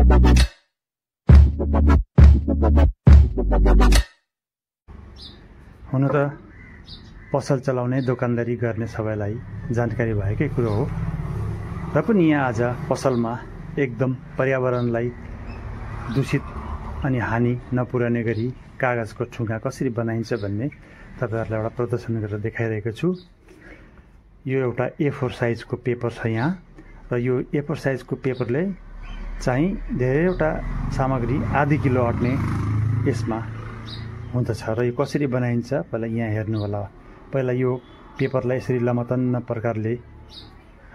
हुन त पसल चलाउने दोकानदारी गर्ने सबैलाई जानकारी भएकै कुरो हो र पनि यहाँ आज पसलमा एकदम पर्यावरणलाई दूषित अनि हानि नपुर्याउने गरी कागजको ठुङ्गा कसरी बनाइन्छ भन्ने तपाईहरुलाई एउटा प्रदर्शन गरेर देखाइरहेको छु। यो एउटा A4 साइजको पेपर छ यहाँ र यो A4 साइजको पेपरले चाहिँ धेरैवटा सामग्री आधी किलो अट्ने यसमा हुँदछ र यो कसरी बनाइन्छ पहिला यहाँ हेर्नु होला। पहिला यो पेपरलाई यसरी लमतन्न प्रकारले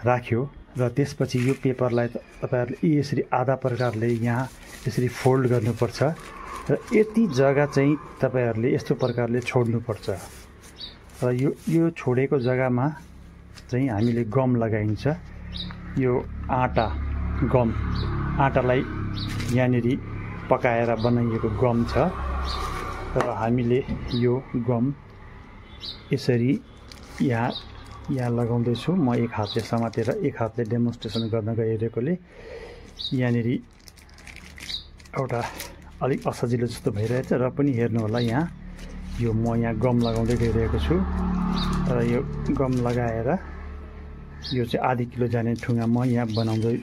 राख्यो र त्यसपछि यो पेपरलाई तपाईहरुले यसरी आधा प्रकारले यहाँ यसरी फोल्ड गर्नुपर्छ र यति जग्गा चाहिँ तपाईहरुले यस्तो प्रकारले छोड्नुपर्छ र यो छोडेको जग्गामा चाहिँ हामीले गम लगाइन्छ। यो आटालाई यहाँनेरि पकाएर बनाइएको गम छ र हामीले यो गम यसरी यहाँ लगाउँदैछु। म एक हातले समातेर एक हातले डेमोन्स्ट्रेसन गर्न गइरहेकोले यहाँनेरि एउटा अलिक असजिलो जस्तो भइरहेछ र पनि हेर्नु होला। यहाँ म यहाँ गम लगाउँदै गइरहेको छु र यो गम लगाएर यो चाहिँ आधी किलो जाने ठुङ्गा म यहाँ बनाउँदै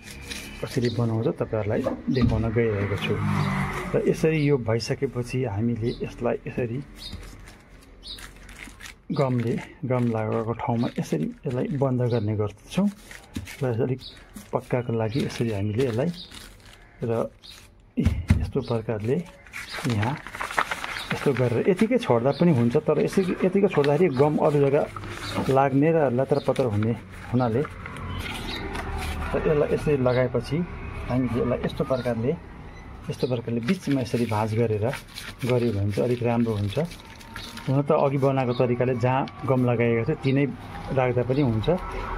कसरी बनाउँछ तपाईहरुलाई देखाउन गइरहेको छु। र यसरी यो भइसकेपछि हामीले यसलाई यसरी गम लगाएको ठाउँमा यसलाई बन्द गर्ने गर्छौं र अलिक पक्काको लागि यसरी हामीले यसलाई र यस्तो प्रकारले यहाँ यस्तो गरेर यतिकै छोड्दा पनि हुन्छ। तर यतिकै छोड्दाखेरि गम अरु जग्गा लाग्ने र लतरपतर हुनाले यसलाई यसरी लगाएपछि हामीले यसलाई यस्तो प्रकारले बीचमा यसरी भाँज गरेर गर्यो भने चाहिँ अलिक राम्रो हुन्छ। हुन त अघि बनाएको तरिकाले जहाँ गम लगाएको छ त्यही नै राख्दा पनि हुन्छ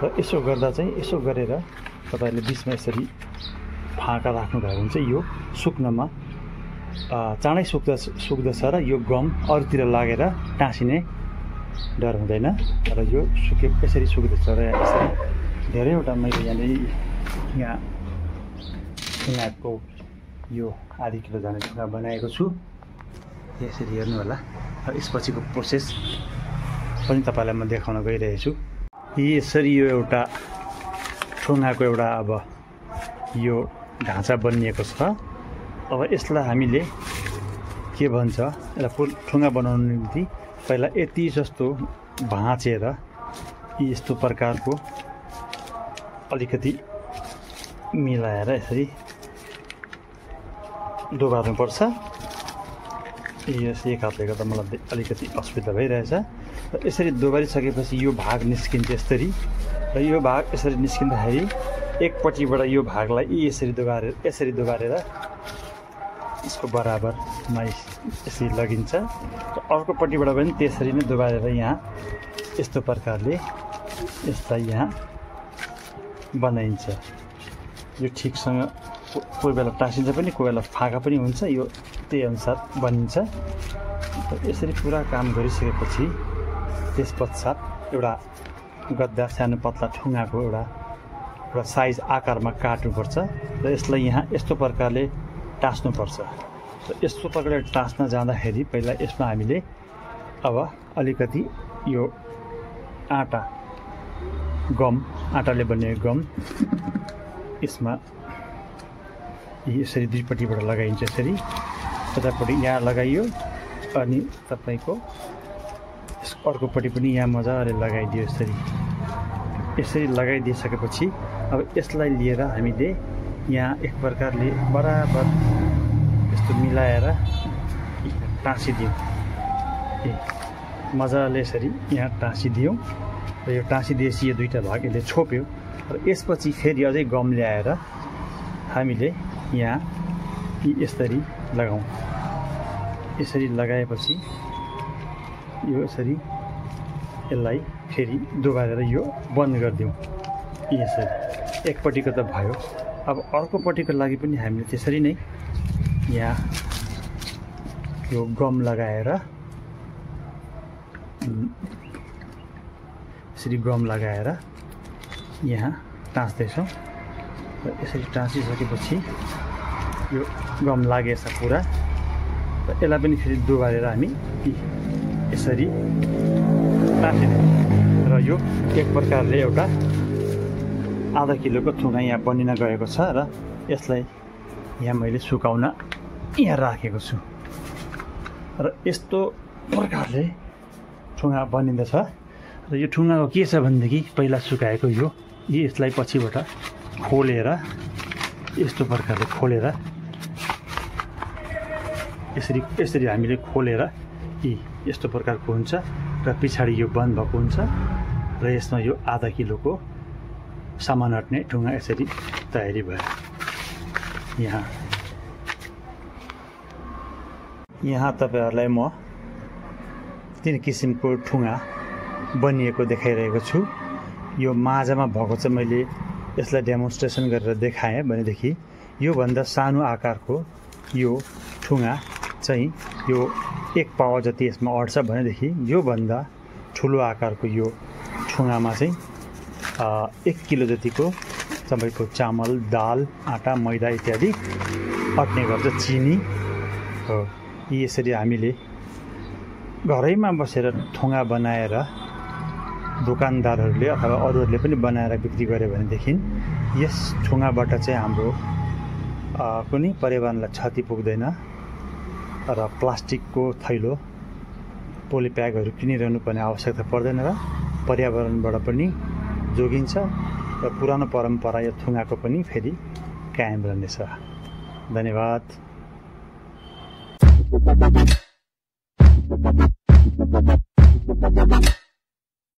र यसो गर्दा चाहिँ यसो गरेर तपाईहरुले बीचमा यसरी फाँका राख्नु भयो भने चाहिँ यो सुक्नमा चाँडै सुक्दछ र यो गम अरूतिर लागेर टाँसिने डर हुँदैन र यो यसरी सुक्दछ र यसरी धेरैवटा मैले यहाँ ठुङ्गाको यो आधी किलो जाने ठुङ्गा बनाएको छु। यसरी हेर्नु होला र यसपछिको प्रोसेस पनि तपाईलाई म देखाउन गइरहेको छु। यसरी यो एउटा ठुङ्गाको एउटा अब यो ढाँचा बनिएको छ। अब यसलाई हामीले के भन्छ यसलाई ठुङ्गा बनाउनको निम्ति पहिला यति जस्तो भाँचेर यस्तो प्रकारको अलिकति मिलाएर यसरी दोबार्नुपर्छ। यस एक हातले गर्दा मलाई अलिकति असुविधा भइरहेछ र यसरी दोबारिसकेपछि यो भाग निस्किन्छ यसरी र यो भाग यसरी निस्किँदाखेरि एकपट्टिबाट यो भागलाई यसरी दोबारेर यसको बराबरमा यसरी लगिन्छ र अर्कोपट्टिबाट पनि त्यसरी नै दोबारेर यहाँ यस्तो प्रकारले यसलाई यहाँ बनाइन्छ। यो ठिकसँग कोही बेला टाँसिन्छ पनि कोही बेला फाँका पनि हुन्छ। यो त्यही अनुसार बनिन्छ। यसरी पुरा काम गरिसकेपछि त्यसपश्चात एउटा गद्दा सानो पतला ठुङ्गाको एउटा साइज आकारमा काट्नुपर्छ र यसलाई यहाँ यस्तो प्रकारले टाँस्नुपर्छ र यस्तो प्रकारले टाँस्न जाँदाखेरि पहिला यसमा हामीले अब अलिकति यो आटाले बनिएको गम यसमा यसरी दुईपट्टिबाट लगाइन्छ। यसरी यतापट्टि यहाँ लगाइयो अनि तपाईको अर्कोपट्टि पनि यहाँ मजाले लगाइदियो। यसरी लगाइदिइसकेपछि अब यसलाई लिएर हामीले यहाँ एक प्रकारले बराबर यस्तो मिलाएर टाँसिदियौँ। मजाले यसरी यहाँ टाँसिदियौँ र यो टाँसिदिएपछि यो दुईटा भाग यसले छोप्यो र यसपछि फेरि अझै गम ल्याएर हामीले यहाँ यसरी लगाउँ। यसरी लगाएपछि यो यसरी यसलाई फेरि दोबारेर यो बन्द गरिदिउँ। यसरी एकपट्टिको त भयो। अब अर्कोपट्टिको लागि पनि हामीले त्यसरी नै यहाँ यो गम लगाएर यसरी गम लगाएर यहाँ टाँस्दैछौँ र यसरी टाँसिसकेपछि यो गम लागेछ पुरा। र यसलाई पनि फेरि दोबारेर हामी यसरी राखिने। र यो एक प्रकारले एउटा आधा किलोको थुङ्गा यहाँ बनिन गएको छ र यसलाई यहाँ मैले सुकाउन यहाँ राखेको छु। र यस्तो प्रकारले ठुङ्गा बनिँदछ। र यो ठुङ्गाको के छ भनेदेखि पहिला सुकाएको यसलाई पछिबाट खोलेर यस्तो प्रकारले खोलेर यसरी हामीले खोलेर यस्तो प्रकारको हुन्छ र पछाडि यो बन्द भएको हुन्छ र यसमा यो आधा किलोको सामान अट्ने ठुङ्गा यसरी तयारी भयो। यहाँ तपाईहरुलाई म 3 किसिमको ठुङ्गा बनिएको देखाइरहेको छु। यो माझमा भएको चाहिँ मैले यसलाई डेमोन्स्ट्रेसन गरेर देखाएँ भनेदेखि यो भन्दा सानो आकारको यो ठुङ्गा चाहिँ यो 1 पावा जति यसमा अट्छ भनेदेखि यो भन्दा ठुलो आकारको यो ठुङ्गामा चाहिँ 1 किलो जतिको तपाईको चामल, दाल, आटा, मैदा इत्यादि अट्ने गर्छ। चिनी हो। यसरी हामीले घरैमा बसेर ठुङ्गा बनाएर दोकानदारहरूले अथवा अरूहरूले पनि बनाएर बिक्री गरे भनेदेखि यस ठुङ्गाबाट चाहिँ हाम्रो कुनै पर्यावरणलाई क्षति पुग्दैन र प्लास्टिकको थैलो, पोलिब्यागहरू किनिरहनु पर्ने आवश्यकता पर्दैन र पर्यावरणबाट पनि जोगिन्छ र पुरानो परम्परा यो ठुङ्गाको पनि फेरि कायम रहनेछ। धन्यवाद।